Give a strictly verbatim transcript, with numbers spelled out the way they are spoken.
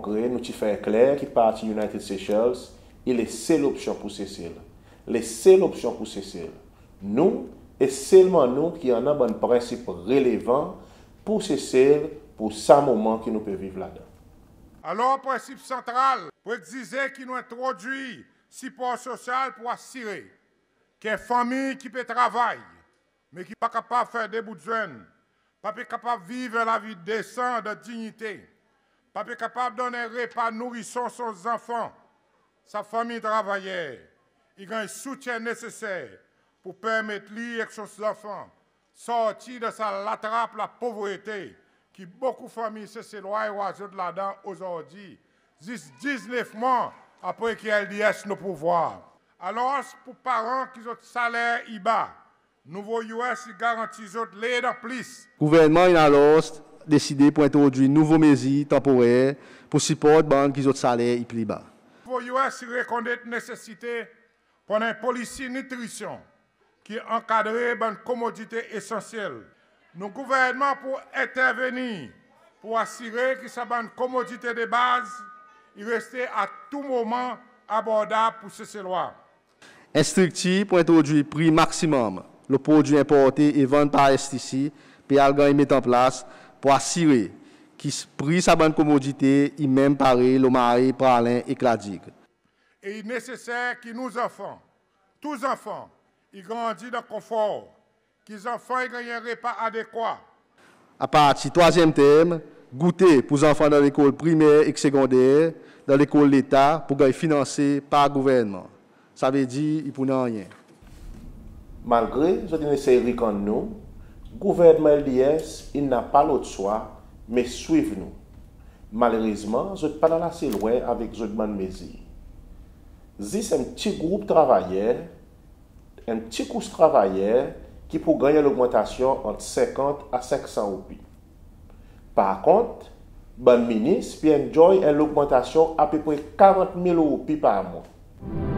Malgre nou ti fer kler ki Parti United Seychelles i lesel opsyon pour Sesel. Lesel opsyon pour Sesel. Nou, e selman nou ki annan bann prensip relevan pour Sesel, pour sa moman ki nou pe viv ladan. Alor, prensip santral pour egzize ki nou entrodwir sipor sosyal pour asire ki en fanmir ki pe travay, me ki pa kapab fer de bout zwenn, pa pe kapab viv en lavi desan dan dinyite, pa pe kapab donn en repa nourison son zanfan, sa fanmir travayer i ganny soutyen neseser pour permet li ek son zanfan sorti dan sa latrap lapovrete ki bokou fanmir Seselwa i war zot ladan ozordi, zis diznef mwan apre ki LDS i o pouvwar. Alor, pour paran ki zot saler i ba, nouvo US i garanti zot led an plis. Gouvernman in alor deside pour entrodwir nouvo mezir tanporer pour siport bann ki zot saler i pli ba. Nouvo US i rekonnet nesesite pour annan en polisi nitrisyon ki ankadre bann komodite esansyel. Nou gouvernman pou entervenir pour asire ki sa bann komodite de baz i reste a tou moman abordab pour Seselwa. En striktir pour entrodwir pri maksimonm lo prodwi enporte e vann par STC pe al ganny met an plas pour asire ki pri sa bann komodite i menm parey lo Mahé, Praslin ek La Digue. E i neseser ki nou zanfan, tou zanfan, i grandi dan konfor, ki zanfan i ganny en repa adekwa. Apartir trwazyenm term, goute pour zanfan dan lekol primer ek segonder dan lekol Leta pou ganny finanse par gouvernman. Savedir i pou nanryen. Malgre zot in esey rikann nou, gouvernman LDS i napa lot swa me swiv nou. Malerezman, zot pa al ase lwen avek zot bann mezir. Zis en pti group travayer, en pti kous travayer ki pou ganny en logmantasyon ant senkant a senk san roupi. Par kont, bann minis pe enjoy en logmantasyon apepre karant mil roupi par mwan.